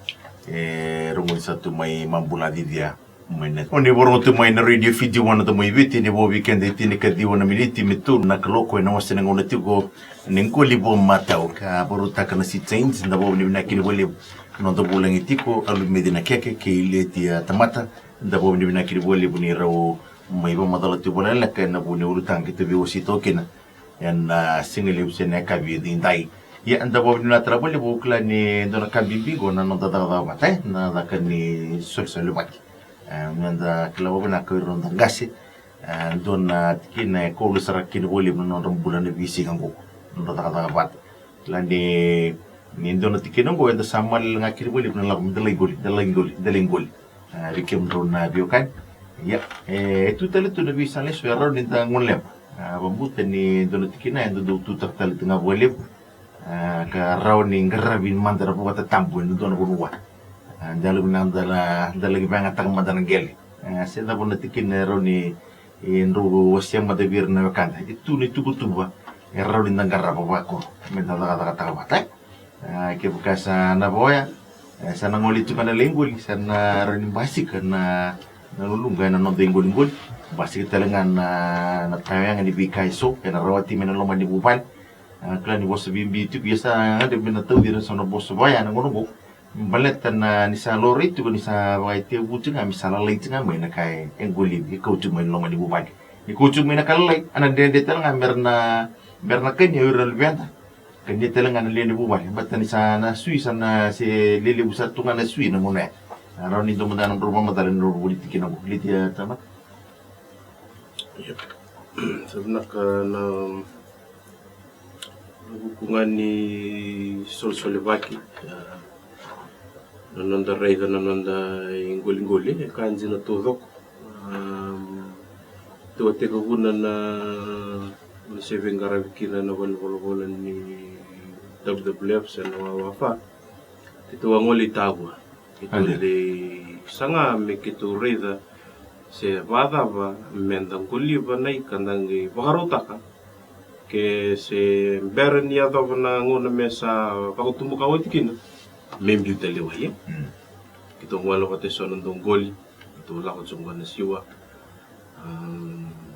E rogo ni sa tu mai Mabula Cicia. Mai na, o ni vakarorogo tu mai na Radio Fiji One, na domo i Viti, ni vo vei keda e tinikaciwa na miniti me tolu na kaloko, ena wase na gauna tiko ni qoli vakamatau. Ka varautaka na Sea Change, da vakavinavinaka vakalevu na noda vulagi tiko, Alumeci Nakeke kei Letia Tamata. Da vakavinavinaka vakalevu ni rau mai vakamacala tu vakalekaleka ena vu ni ulutaga keitou veiwasei toka kina ena, a, siga levu se na yakavi edaidai. Ia, da vakavinavinaka tale vakalevu, au kila ni dua na ka bibi qo na noda cakacaka vata, e, na caka ni solesolevaki. E, me da kila vakavinaka o ira na noda qase. E, dua na tikina e koula sara kina vakalevu na nodra bula na veisiga qo, nodra cakacaka vata. Kila ni, ni dua na tikina qo eda sa malele ga kina vakalevu na lako me da lai qoli, da lai qoli, da lai qoli. A, vei kemudrau na veiwekani. Ia, e, e tu tale tu na veisala eso e rawa ni da gole leva. A, vakabauta ni dua na tikina e dodonu tutaka tale tu ga vakalevu. A, ka rawa ni qaravi mada na vakatatabu ena dua na vanua. A, da laki vinaka da la, da laki vakayagataka mada na qele. A, se cava na tikina e rawa ni, e, drau wasea mada vei ira na wekada. E tu na ituvatuva e rawa ni da qarava vakakoro me da cakacakataka vata, e. A, kevaka sa na va oya, e, sa na gole tu ga na lai qoli, sa na rawa ni basika na, na luluqa ena noda iqoliqoli. Basika tale ga na, na tawa yaga ni veika eso ena rawati mai na loma ni vuvale. A, kila ni vosa bibi tiko, ia sa gadreva me na tauci ira eso na vosa vaya na gauna oqo. Baleta na, ni sa laurai tiko, ni sa vakaitevuti ga me sa lalai tiko ga mai na ka e qolivi, e kau tiko mai na loma ni vuvale. Ni kau tiko mai na ka lalai, a na dredre tale ga me ra na, me ra na kania o ira na luveda. Kania tale ga na lewe ni vuvale, baleta ni sa na sui, sa na se lelevu sara tu ga na sui na gauna ya. A, rawa ni dua mada na nodrau vakamacala ena nodrau vuli tikina oqo. Letia Tamata. Ia. Sa vinaka na vuku ga ni solesolevaki, a, na noda raica na noda iqoliqoli, e ka dina taucoko. A, tou a tekivuna na, na se veiqaravi kina na valenivolavola ni W W F se na WWF. Keitou a gole i Tavua. Keitou lai saga me keitou raica se vakacava me da qoliva na ika da qai vakarautaka, ke se bera ni yacova na gauna me sa vakatubuka oti kina, me biuta lewai, e. Mm. Keitou gole vata eso na dau qoli, keitou lako tiko qo na siwa. A,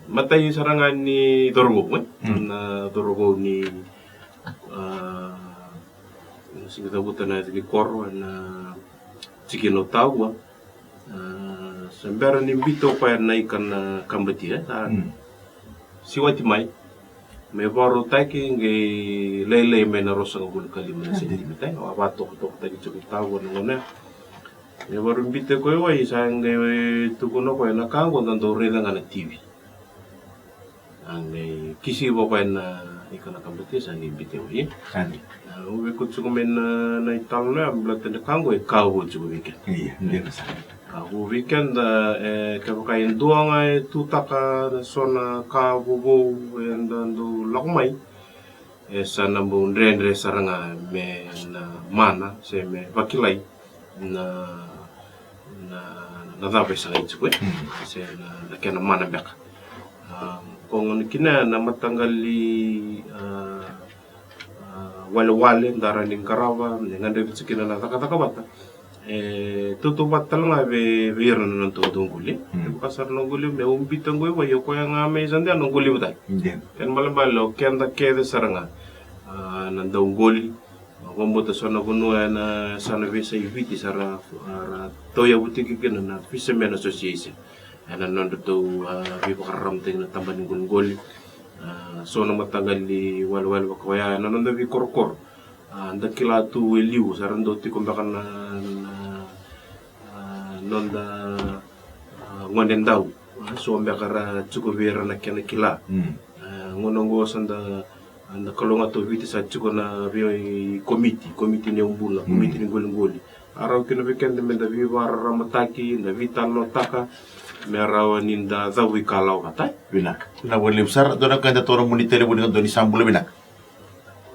matai sara ga ni cauravou, e? Mm. Na cauravou ni, a, sega ni cavuta na yaca ni koro, na tikina o Tavua. A, sa bera ni biuta o koya na ika na kabatia, e? Sa, mm, siwati mai, me vakarautaki qai lailai mai na ruasagavulu ka lima na sentimitita. Au a vakatokatokataki tiko tiko na gauna ya. Me vakabiuta koya i wai, sa qai tukuna o koya na ka oqo da dau raica ga na T V. A qai kisi vaka koya na ika na kabatia, sa qai biuta i wai. Au via kauta tiko mai na, na italanoa ya, baleta na ka oqo e ka vou tiko vei keda. Ia, dina sara. Ka vou vei keda, e, kevaka e dua ga e tutaka na so na ka vovou eda dau lako mai, e sa na bau dredre sara ga me na mana se me vakilai na, na, na cava e sagai tiko, e? Mm. Se na, na kena mana beka. A, ko gona kina na mataqali, a, a, walewale da rawa ni qarava, ni gadrevi tiko kina na cakacaka vata. E tautauvata tale ga vei, vei ira na noda dau qoli. Mm. E vaka sara na qoli, me au biuta qo i wai, o koya ga mai sa dina na qoli vata. Dina. Kena ibalebale o keda kece sara ga, a, na dau qoli. Au vakabauta so na vanua ena yasana veiyasai Viti sa ra, ra tauyavutaki kina na Fishermen Association ena nodratou, a, veivakararamataki na tabana ni qoliqoli. A, so na mataqali walewale vaka oya ena noda veikorokoro. A, da kila tu e liu, sa ra dau tiko beka na, na, a, noda, a, gonedau. A, so beka ra tiko vei ira na kena kila. Mm. A, gauna oqo sa da, da kalougata o Viti sa tiko na veikomiti, komiti ni yaubula, mm, komiti ni qoliqoli. A rawa kina vei keda me da veivakararamataki, da veitalanoataka, me rawa ni da cavuikalawa vata. Vinaka. Vinaka vakalevu sara, dua na ka eda taura moni talevoni, ka dua ni sa bula vinaka.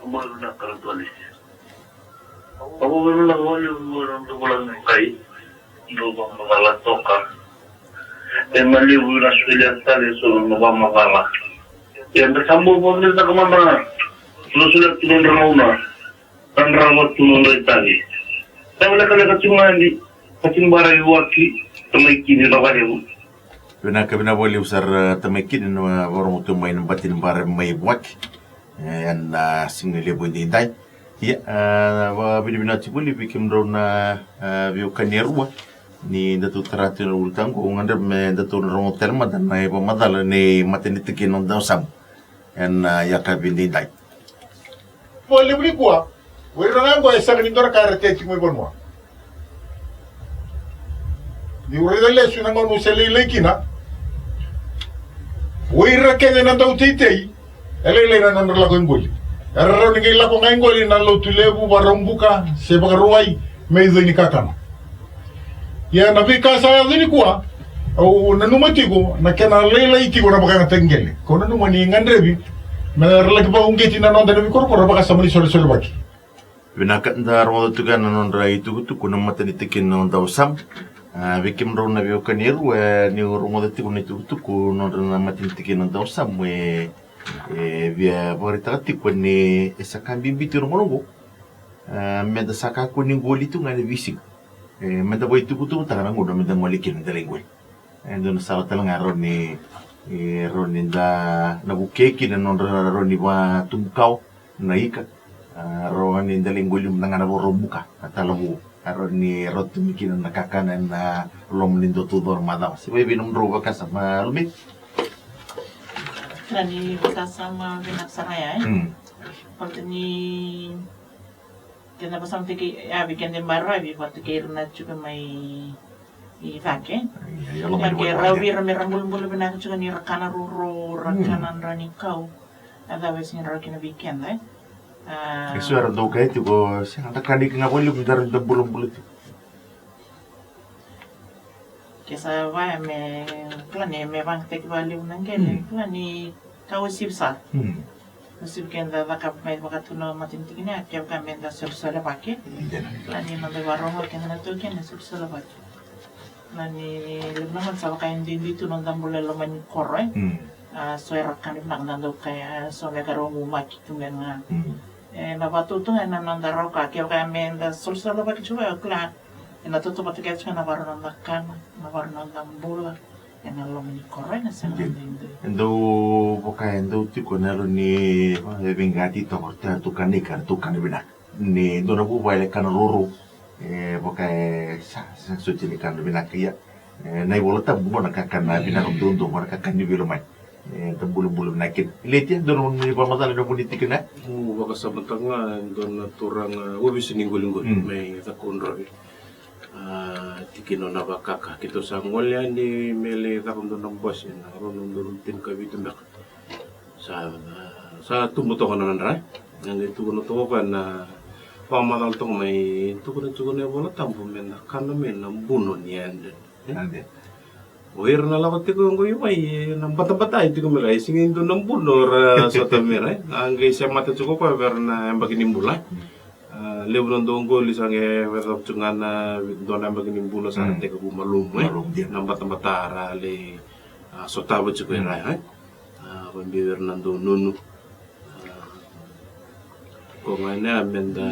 Bula vinaka, Tony. Au via vakavinavinaka vakalevu vua na noda vulagi kai, noda vakamacala toka. E maliwa na solia tale eso na vakamacala. Ia da sa bau vakavinavinaka mada ga, na solia tu nodra gauna, na drava tu nodra itavi. Sa lekaleka tu ga ni, ka tini bara i waki, tamai kini na vakalevu. Vinaka, vinaka vakalevu sara, tamai kini na vakarogo tu mai na bati ni bara mai waki. E, ena siga levu edaidai. Ia, a, vakavinavinaka tiko voli vei kemudrau na, a, veiwekani e rua. Ni datou tara tu na ulutaga qo, au gadreva me datou na rogoca tale mada na ivakamacala nei matanitikina o Dausamu ena, a, yakavi edaidai. Vakalevu nikua, o ira ga qo e sega ni dua na ka era tei tiko mai vanua. Niu raica lesu na gauna au se lailai kina, o ira kece na dauteitei, e lailai na nodra lako i qoli. Era rawa ni qai lako ga i qoli na Lotulevu, Vakaraubuka se Vakarauwai, me icoi ni kakana. Ia na veika sa yaco nikua, au nanuma tiko na kena lailai tiko na vakayagataki qele. Ko nanuma ni gadrevi me ra laki vakauqeti na noda na veikorokoro vakasama ni solesolevaki. Vinaka, da rogoca tiko ya na nodra itukutuku na matanitikina o Dausamu. A, vei kemudrau na veiwekani e rua, e, niu rogoca tiko na itukutuku nodra na matanitikina o Dausamu, e, e via vakaraitaka tiko ni e sa ka bibi tiko na gauna oqo. A, meda sa kakua ni qoli tu ga ena veisiga. E, meda vakaituvatuvataka na gauna meda gole kina, da lai qoli. E dua na sala tale ga e rawa ni, e rawa ni da na vukei kina na nodra rawa ni vakatubu kawa na ika. A, rawa ni da lai qoli mada ga na Vakaraubuka, na Talavou. E rawa ni rawa tu mai kina na kakana ena loma ni dua taucoko na macawa. Se vaivei nomudrau vakasama, Lumi? Kila ni vakasama vinaka sara ya, e? Mm. Baleta ni keda vasamataki, ya, vei keda e baravi vata kei ira na tiko mai i cake. Ia, ia, loma ni cake, waiwai, rau vei ira me ra bulabula vinaka tiko ni ra kana rourou, ra kana drau ni kau. A cava e sega ni rawa kina vei keda, e? A, e so era dau kaya tiko, sega, da kana ika ga vakalevu, da rawa ni da bulabula tiko. Ke sa vaya me, kila ni me vagataki vakalevu na qele, mm, kila ni ka uasivi sara. Mm. Uasivi ke da cakava mai vakatuna matanitikina, kevaka me da solesolevaki. Dina. Kila ni noda vakarorogo keda na taukena e solesolevaki. Kila ni levu na gauna sa vaka e duidui tu noda bula e loma ni koro, e. Mm. A, so era kana vinaka, da dau kaya, so me ka rau mumaki tu me ga. Mm. E, na vakatautu ga ena noda rawa ka, kevaka me da solesolevaki tu, e, kila. Ena tautauvata kece tiko na vakarau noda kana, na vakarau noda bula ena loma ni koro, ena sega ni dui. E dau vaka e dau tiko na yalo ni, e, veiqati toka, ratou kana ika, ratou kana vinaka. Ni dua na vuvale kana rourou, e, vaka e sa, sa soti ni kana vinaka, ia. E, na iVola Tabu qo na kakana vinaka duadua, qo na kakana ni veilomani. E, da bulabula vinaka kina. Letia, dua na nomuni vakamacala ena nomuni tikina? Au vakasamataka ga e dua na turaga ovisa ni qoliqoli mai Cakaudrove. A, tikina o Navakaka. Keitou sa gole yani me lai caka dua na bose na rua na udolu tinikavitu beka. Sa, sa tubu toka na nodra. A qai tukuna toka o koya na vakamacala toka mai, tukuna tiko na iVola Tabu me da kana mai na buno ni yadra. O ira na lako tiko oqo i wai ena batabata e tiko mai ra, e sega ni dua na buno ra sota mai ra. A qai semata tiko o koya vei ira na yabaki ni bula. A, levu na dau qoli sa qai vei cava tiko ga na dua na yabaki ni bula sa ra tekivu malumu e na batabata ra lai sotava tiko e ra. A, vakabibi vei ira na dau nunu. Ko ga na ya me da,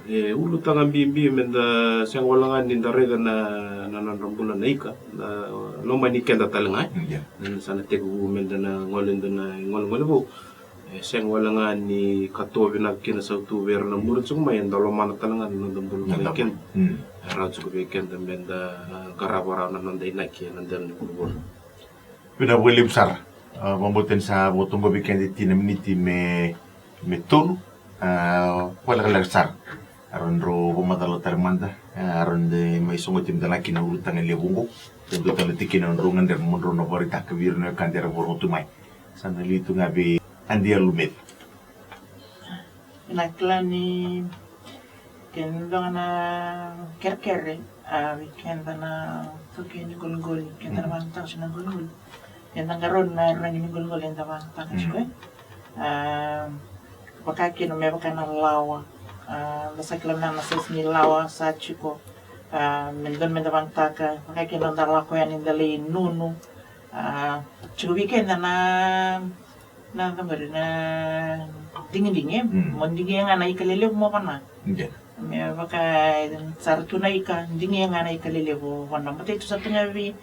e, ulutaga bibi me da sega wale ga ni da raica na, na nodra bula na ika, na lomani keda tale ga. Ia. Na sa na tekivu me da na gole, da na golegole vou. E sega wale ga ni ka tu vinaka kina sa tu vei ira na muri tiko mai, e da lomana tale ga na noda bula mai keda. E rawa tiko vei keda me da qarava rawa na noda inaki ena dela ni vuravura. Vinaka vakalevu sara. A, vakabauta ni sa vakatoqavi keda e tini na miniti me, me tolu. A, vakalekaleka sara. A, drau vakamacala tale mada. A, drau mai sogoti mada na kina ulutaga levu oqo. Drau tale tikina drau gadreva mo drau na vakaraitaka vei ira na wekada era vakarogo tu mai. Sa na liu tu ga vei Adi Alumeci. Na kila ni kena dua ga na kerekere a vei keda na taukei ni qoliqoli, keda na vagataka tiko na qoliqoli. Eda qarauna na ira na qoliqoli eda vagataka tiko e. A, vaka kina me vaka na lawa. A, da sa kila na, na saisi ni lawa sa tiko. A, me dua me da vagataka, vaka kina da lako yani da lai nunu. A, tiko vei keda na Na cava qori na digidigi e? Mo digia ga na ika lelevu mo vana. Me vaka e sara tu na ika, digia ga na ika lelevu vana. Matai tu sa tu ga vei,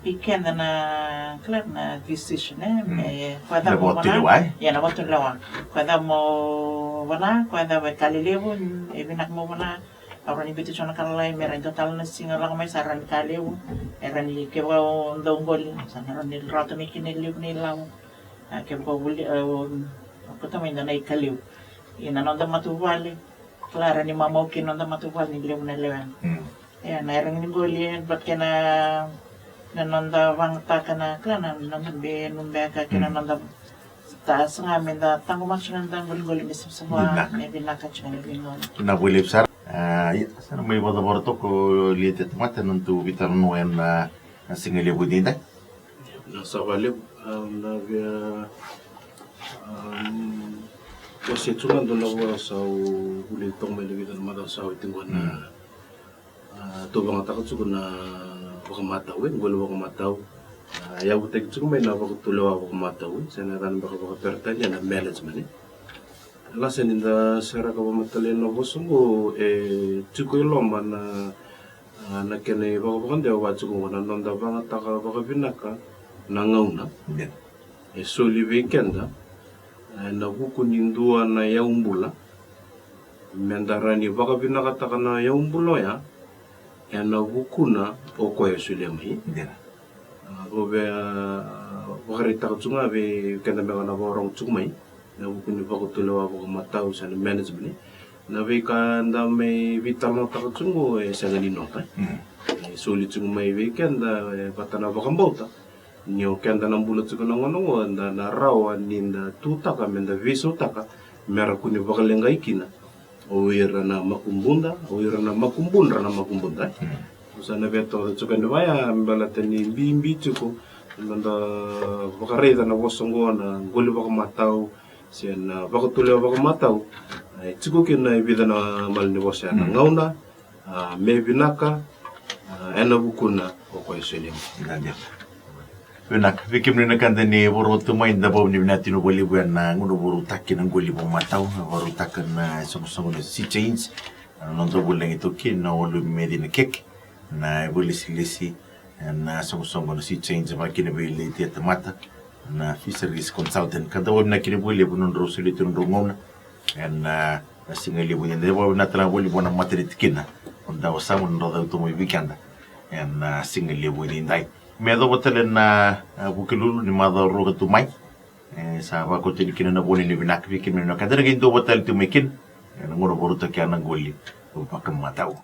vei keda na kila na decision e. Me koya cava mo vana. Ia na vakatulewa. Koya cava mo vana, koya cava e ka lelevu e vinaka mo vana. Au rawa ni biuta tiko na ka lalai me rawa ni dua tale na siga lako mai sa rawa ni ka levu. E rawa ni kevaka o dau qoli sa na rawa ni rawata mai kina e levu na ilavo. A, kevaka o vuli, o kauta mai dua na ika levu. Ia na noda matavuvale, kila e rawa ni mamau kina noda matavuvale ni levu na lewena. Ia na iragi ni qoli e vata kei na noda vagataka na kila na noda benu beka kei na noda ta saga me da taqomaka tiko na noda qoliqoli me savasava me vinaka tiko na veigauna. Na vua levu sara. Ia sa na mai vakacavara toka o Liatia Tamata na nodatou veitalanoa ena siga levu edaidai. Na sa vakalevu, au na via, au na via wasea tu ga dua na vosa au vuli toka mai na vica na macawa sa oti qo na, au vagataka tiko na vakamatau e, qoli vakamatau. A yavutaki tiko mai na vakatulewa vakamatau e, se na yacana beka vakaperitania na management e. Lasa ni da seraka vakamatale na vosa oqo e tiko i loma na, na kena ivakavakadewa vaka tiko oqo na noda vagataka vakavinaka na gauna. E soli vei keda ena vuku ni dua na yaubula me da rawa ni vakavinakataka na yaubula oya ena vukuna o koya e solia mai. Au via vakaraitaka tu ga vei keda beka na vakarorogo tiko mai ena vuku ni vakatulewa vakamatau se na management. Na veika da mai veitalanoataka tiko oqo e sega ni nota. E soli tiko mai vei keda e vata na vakabauta ni o keda na bula tiko na gauna oqo eda na rawa ni da tutaka me da veisautaka me ra kua ni vakaleqai kina o ira na makubuda, o ira na makubudra na makubuda. Au sa na via toka tiko yani vaya baleta ni bibi tiko na noda vakaraica na vosa oqo na qoli vakamatau se na vakatulewa vakamatau. E tiko kina e vica na malanivosa ya na gauna, a, me vinaka, a, ena vukuna o koya e solia mai. Vinaka. Vei kemuni na wekada ni vakarorogo tu mai, da vakavinavinaka tiko vakalevu ena gauna vakarautaki na qoli vakamatau, vakarautaka na soqosoqo na Sea Change. Na noda vulagi toka kina na Walume Cinakeke, na ivakalesilesi ena soqosoqo na Sea Change, vaka kina vei Liatia Tamata na fisheries consultant. Ka da vakavinavinaka kina vakalevu na nodrau solia tu na nodrau gauna ena siga levu edaidai. Vakavinavinaka tale ga vakalevu vua na mataniti kina o Dawasamu na nodrau cau tu mai vei keda ena siga levu edaidai. Me yacova tale na, a, Vukelulu ni macawa rua ka tu mai. E, sa vakauta ni kina na voni ni vinaka vei kina me na ka dana qai duavata tale tu mai kina. E, na gauna varuta kea na qoli vakamatau.